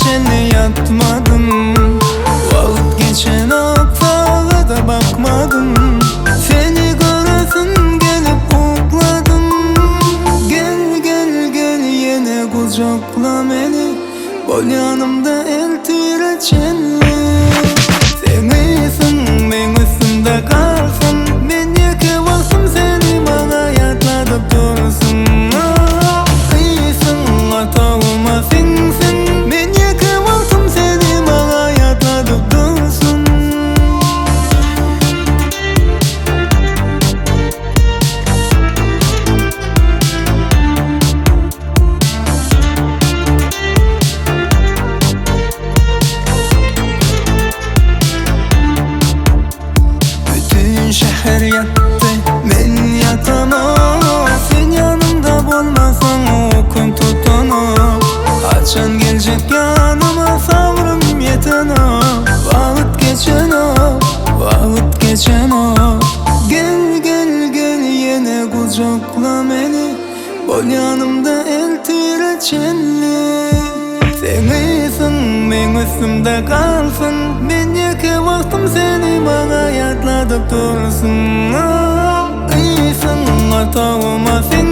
çenli ýatmadym. Wagt geçenok sagada bakmadym. Seni göresim gelip ukladym. Gel gel gel ýene gujakla meni. Bol ýanymda ertire çenli. Seň ysyň meň üstümde galsyn. Men ýeke wagtym seni maňa ýatladyp dursun. Ysyň otagyma siňsin. Men ýeke wagtym seni maňa ýatladyp dursun. Bütün şäher ýatdy, men ýatamok. Sen ýanymda bolmasaň ukum tutanok. Haçan geljek ýanyma sabrym ýetenok. Wagt geçenok, wagt geçenok. Gel, gel, gel ýene gujakla meni. Bol ýanymda ertire çenli. Seň ysyň meň üstümde galsyn. Men ýeke wagtym seni maňa ýatladyp dursun. Ysyň otagyma siňsin.